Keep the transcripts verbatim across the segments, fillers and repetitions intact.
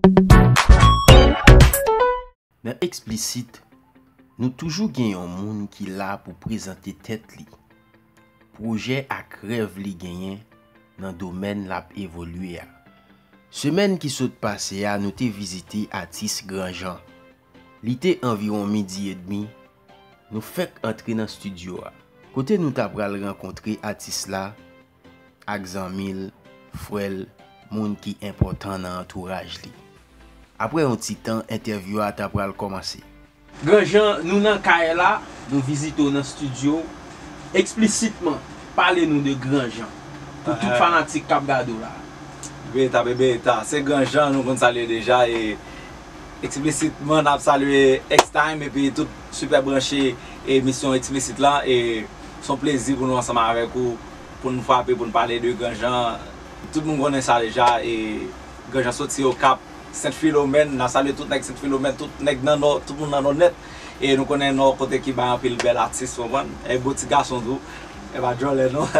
Nan Eksplisit, nou toujou gen yon moun ki la pou prezante tèt li, pwojè ak rèv li genyen nan domèn l ap evolye a. Semèn ki sot pase a, nou te vizite atis Gran Jan. Li te anviwon midi edmi, nou fèk antre nan estidyo a, kote nou ta pral rankontre atis la ak zanmi l, frè l, moun ki enpòtan nan antouraj li. Apre yon ti tan, entèvyou a ta pral kòmanse. Gran Jan, nou nan kay la, nou vizite w nan estidyo. Eksplisitman, pale nou de Gran Jan. Pou tout fanatik k ap gade w la. Beta, bebe, ta. Se Gran Jan, nou konn salye deja, e eksplisitman, n ap salye X-Time epi tout sipè branche emisyon Eksplisit lan. E se yon plezi pou nou ansanm avèk ou, pou n frape, pou n pale de Gran Jan. Tout moun konnen sa deja, e Gran Jan soti Okap, Sent Filomèn, n ap salye tout nèg Sent Filomèn, tout nèg nan Nò, tout moun nan Nò nèt. E nou konnen Nò kote ki bay anpil bèl atis, w konprann? E bon ti gason tou, e pa djòlè non.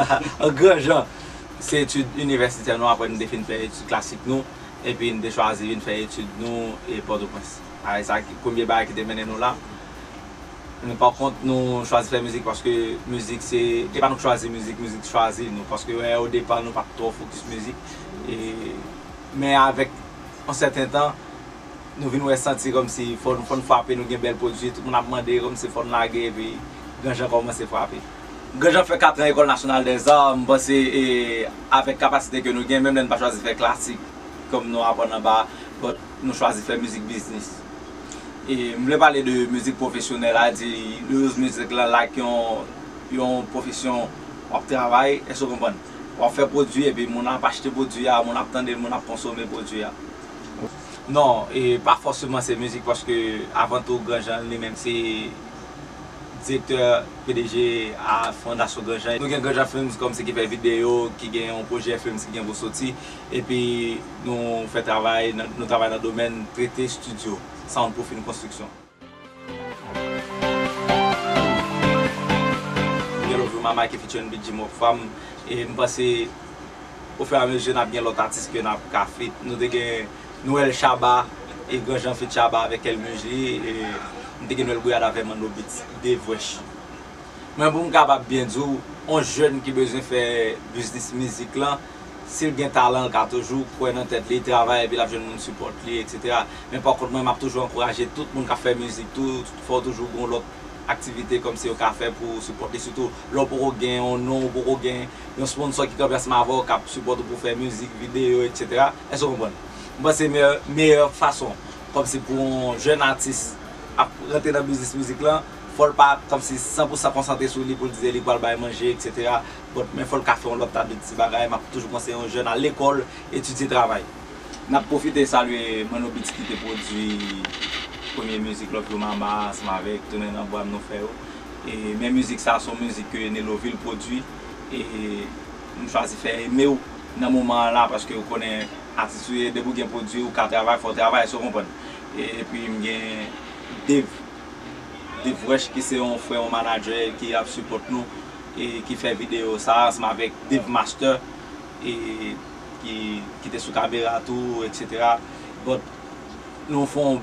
Gran Jan, se etid inivèsitè nou, apre nou te fin fè etid klasik nou, epi nou te chwazi vin fè etid nou e Pòtoprens. A, e sa ki premye bagay ki te mennen nou la. Men pa kont, nou chwazi fè mizik paske mizik se, e pa nou k chwazi mizik, mizik chwazi nou. Paske, wè, o depa, nou pa t twò fokis mizik. E, men avèk yon sèten tan, nou vin wè, santi kòmsi fò, fò n frape, nou gen bèl pwodui, tout moun ap mande, kòmsi fò n lage, epi Gran Jan kòmanse frape. Gran Jan fè kat an Ecole Nationale des Arts, m panse, e, avèk kapasite ke nou gen, menm lè n pa chwazi fè klasik, kòm nou aprann anba, but nou chwazi fè mizik biznis. E m vle pale de mizik pwofesyonèl, a di, use mizik lan like yon, yon pwofesyon w ap travay, èske w konprann? W ap fè pwodui, epi moun ap achte pwodui a, moun ap tande l, moun ap konsome pwodui a. Non, e pa fòseman se mizik, paske avan tou, Gran Jan li menm se direktè, P D G a Fondasyon Gran Jan. Nou gen Gran Jan Films kòmsi ki fè videyo, ki gen yon pwojè films ki gen pou soti, epi nou fè travay, nan- nou travay nan domèn trete estidyo, soundproofing konstriksyon. Gen Love You Mama ki featuring Big Jim Rockfam, e m panse, ofiramezi, n ap gen lòt atis ke n ap ka feat. Nou te gen Noël Chaba, e Gran Jan feat Chaba avèk L M J, e nou te gen Noël Gouyad avèk Manno Beats, Dave Wesh. Mwen, pou m kapab byen di w, yon jèn ki bezwen fè biznis mizik lan, si l gen talan, l ka toujou kwè nan tèt li, travay, epi l ap jwenn moun sipòt li, etsetera. Men pa kont, mwen, m ap toujou ankouraje tout moun k ap fè mizik tou, fò w toujou gen yon lòt aktivite kòmsi yo ka fè pou sipòte, sitou lè w poko gen yon non, w poko gen yon sponsò ki kanpe ansanm avè w, k ap sipòte w pou w fè mizik, videyo, etsetera. Èske w konprann? M panse meyè, meyè fason, kòmsi pou yon jèn atis ap rantre nan biznis mizik lan, fò l pa kòmsi san pou san konsantre sou li pou l di se li k pral bay manje, etsetera. But, men fò l ka fè yon lòt ta de ti bagay. M ap toujou konseye yon jèn al lekòl, etidye, travay. N ap pwofite salye Manno Beats ki te pwodui premye mizik Love You Mama ansanm avèk Tounen nan Bwa m nou fè yo. E, men mizik sa a se yon mizik ke Nelovil pwodui. E m chwazi fè Eme w nan moman an la, paske ou konnen atis ou ye, depi w gen pwodui, ou ka travay, fò w travay, èske w konprann? E, epi m gen Dave, Dave Wesh ki se yon frè, yon manadjè ki ap sipòt nou, e ki fè videyo sa a ansanm avèk Dave Master, e ki, ki te sou kamera tou, etsetera. But, nou fè yon,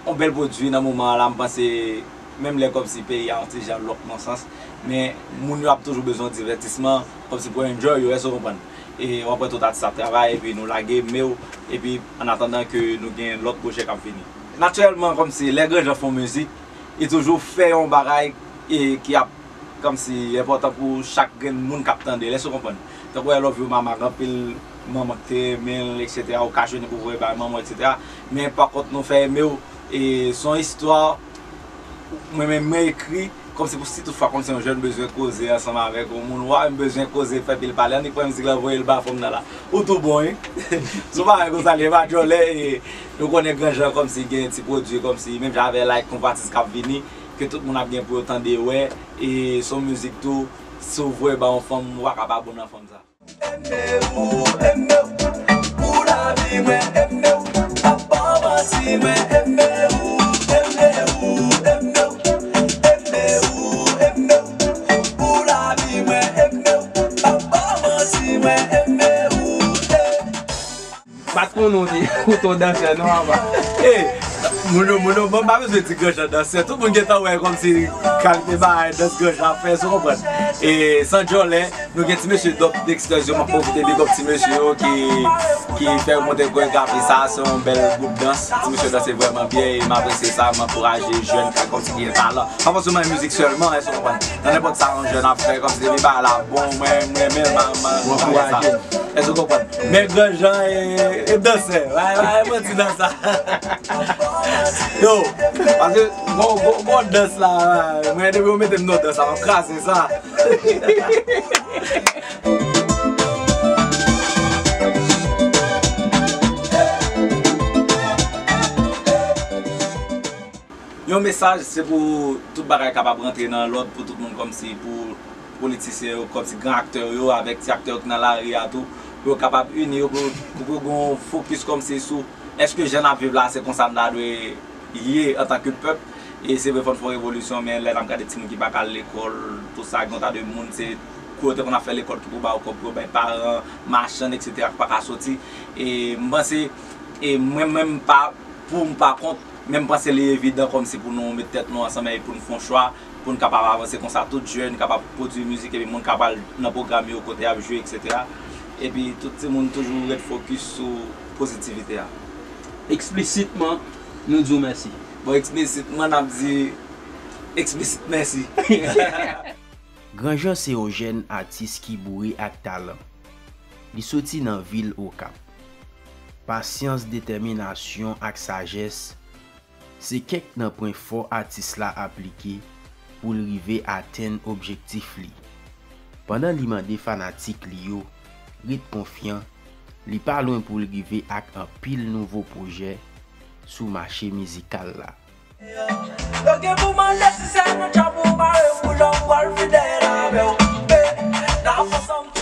yon bèl pwodui nan moman an la, m panse, menm lè kòmsi peyi a yon ti jan lòk nan sans, men moun yo ap toujou bezwen yon divètisman, kòmsi pou enjoy yo, èske w konprann? E w ap wè tout atis ap travay, epi nou lage, men w, epi an atandan ke nou gen lòt pwojè k ap vini. Natirèlman, kòmsi lè Gran Jan fè yon mizik, li toujou fè yon bagay, e ki ap kòmsi enpòtan pou chak grenn moun k ap tande l, èske w konprann? Tankou wè Love You Mama, gen anpil manman ki te renmen l, etsetera, ou ka jwenn li pou voye bay manman w, etsetera. Men pa kont, Nou Fè Eme w, e se yon istwa mwen menm mwen ekri, kòmsi pou si tout fwa kòmsi yon jèn bezwen koze ansanm avèk yon moun, wa, m bezwen koze, fè pil pale, annik pran mizik la voye l ba fanm nan la. Ou tou bon, wi. Se yon bagay konsa li ye, pa djòlè, e nou konnen Gran Jan kòmsi gen ti pwodui kòmsi, menm jan avè like, konpatis k ap vini, ke tout moun ap gen pou yo tande, wè, e se yon mizik tou, si w voye ba yon fanm, ou pa ka pa bon nan fanm sa. Eme w, eme w, pou lavi mwen, eme w, pa ba w manti mwen, eme w, eme w, eme w, eme w, eme w, pou lavi mwen, eme w, pa ba w manti mwen, eme w, eh. Bat konnen w te, ou te yon dansè, non, apa. Ey, moun yo, moun yo, bon, m pa bezwen di Gran Jan dansè. Tout moun gentan wè kòmsi kalite bagay dans Gran Jan ap fè, si w konprann. E san djòlè, nou gen ti mesye Dop Dexters yo, m ap pwofite big up ti mesye yo ki, ki fè monte koregrafi sa, se yon bèl gwoup dans. Ti mesye yo danse vrèman byen e m apresye sa, m ankouraje jèn k ap kòmsi gen talan. Pa fòseman mizik sèlman, èske w konprann? Nan nenpòt sa yon jèn ap fè, kòmsi depi bagay la bon, mwen, mwen renmen l, m a, m a, m a ankouraje l. Èske w konprann? Men Gran Jan e, e dansè. Bay, bay, manti nan sa. Yo, paske bon, bon, bon dans la, mwen depi yo mete m nan dans la, m ap kraze sa. Yon mesaj, se pou tout bagay kapab rantre nan lòd pou tout moun, kòmsi pou politisyen yo, kòmsi gran aktè yo, avèk ti aktè yo ki nan lari a tou, pou yo kapab ini yo, pou, pou, pou gen yon fokis kòmsi sou èske jan n ap viv la, se konsa n ta dwe ye antanke pèp. E se vre, fò n fè yon revolisyon, men lè n ap gade timoun ki pa ka al lekòl, tou sa, gen yon ta de moun, se kou yo te konn ap fè lekòl ki pou ba yo kòb, pou yo bay paran, machann, etsetera, ki pa ka soti. E m panse, e mwen menm, pa, pou m pa kont, men m panse li evidan kòmsi pou nou met tèt nou ansanm e pou n fè yon chwa, pou n kapab avanse konsa, tout jèn kapab pwodui mizik, epi moun ka pral nan pwogram yo, kote y ap jwe, etsetera. Epi tout timoun toujou ret fokis sou pozitivite a. Eksplisitman, nou di w mèsi. Bon, eksplisitman, n ap di eksplisit mèsi. Gran Jan se yon jèn atis ki boure ak talan. Li soti nan vil Okap. Pasyans, detèminasyon ak sajès se kèk nan pwen fò atis la aplike pou l rive atenn objektif li. Pandan li mande fanatik li yo ret konfyan, li pa lwen pou l rive ak anpil nouvo pwojè sou mache mizikal la. Yo gen pou mande si se nan djab ou mare pou jan m pral fidèl avè w. N ap ansanm.